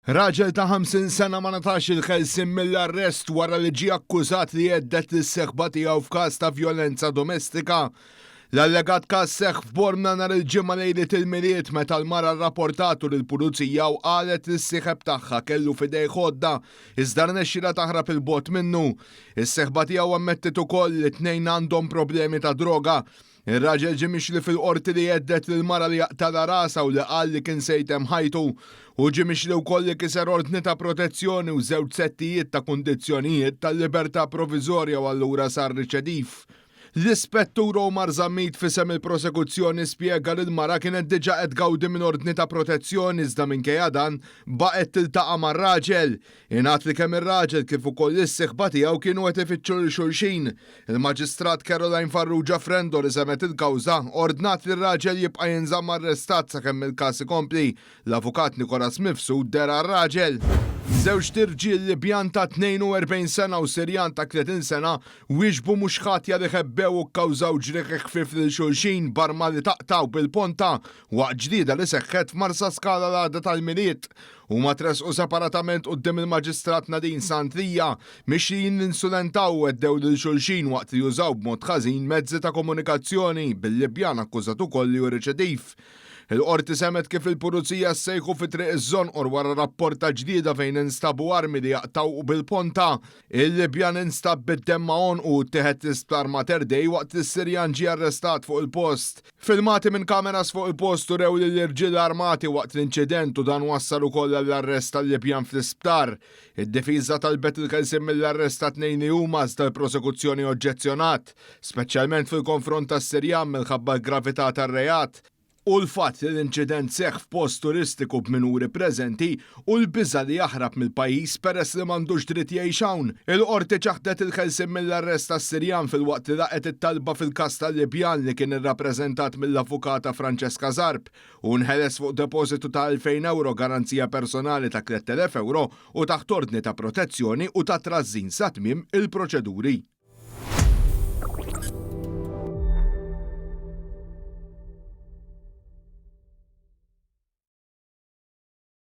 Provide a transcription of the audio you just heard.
Raġel ta' 50 sena ma ngħatax il-ħelsien mill-arrest wara li ġie akkużat li hedded lis-seħba tiegħu f'każ ta' vjolenza domestika. L-allegat każ seħħ f'Bormla nhar il-Ġimgħa lejliet il-Milied meta l-mara rrapportatu lill-Pulizija u qalet li s-sieħeb tagħha kellu f'idejh għodda iżda rnexxielha taħrab 'il bogħod minnu. Is-seħba tiegħu ammettiet ukoll li t-tnejn għandhom problemi ta' droga. Ir-raġel ġie mixli fil-Qorti li hedded lill-mara li jaqtgħalha rasha u li qal li kien se jtemm ħajtu. Hu ġie mixli wkoll li kiser ordni ta' protezzjoni u żewġ settijiet ta' kundizzjonijiet tal-libertà proviżorja u allura sar riċediv. L-Ispettur Omar Zammit f'isem il-Prosekuzzjoni spjega li l-mara kienet diġà qed tgawdi minn ordni ta' protezzjoni iżda minkejja dan baqgħet tiltaqa' mar-raġel. Ingħad li kemm ir-raġel kif ukoll is-sieħba tiegħu kienu qed ifittxu lil xulxin. Il-Maġistrat Caroline Farrugia Frendo li semgħet il-kawża, ordnat li r-raġel jibqa' jinżamm arrestat sakemm il-każ ikompli. L-Avukat Nicolas Mifsud deher għar-raġel. Żewġt irġiel Libjan ta' 42 sena u Sirjan ta' 30 sena wieġbu mhux ħatja li ħebbew u kkawżaw ġrieħi ħfief lil xulxin b'arma li taqta' u bil-ponta waqt ġlieda li seħħet f'Marsaskala l-għada tal-Milied. Huma tressqu separatament quddiem il-Maġistrat Nadine Sant Lia, mixlijin li insulentaw u għeddew lil xulxin waqt li użaw b'mod ħażin mezzi ta' komunikazzjoni, bil-Libjan akkużat ukoll li hu reċediv. Il-Qorti semgħet kif il-Pulizija ssejħu fi Triq iż-Żonqor wara rapport ta' ġlieda fejn instabu armi li jaqtgħu u bil-ponta. Il-Libjan instab bid-demm ma' għonqu u ttieħed l-Isptar Mater Dei waqt li s-Sirjan ġie arrestat fuq il-post. Filmati minn kameras fuq il-post urew lill-irġiel armati waqt l-inċident u dan wassal ukoll għall-arrest tal-Libjan fl-isptar. Id-difiża talbet il-ħelsien mill-arrest tat-tnejn li huma iżda l-prosekuzzjoni oġġezzjonat, speċjalment fil-konfront tas-Sirjan minħabba l-gravità tar-reat, u l-fatt li l-inċident seħħ f'post turistiku b'minuri preżenti u l-biża' li jaħrab mill-pajjiż peress li m'għandux dritt jgħix hawn. Il-Qorti ċaħdet il-ħelsien mill-arrest tas-Sirjan filwaqt li laqgħet it-talba fil-każ tal-Libjan li kien irrappreżentat mill-Avukata Francesca Zarb. Hu nħeles fuq depożitu ta' 2,000 ewro, garanzija personali ta' 3,000 ewro u taħt ordni ta' protezzjoni u ta' trażżin sa tmiem il-proċeduri.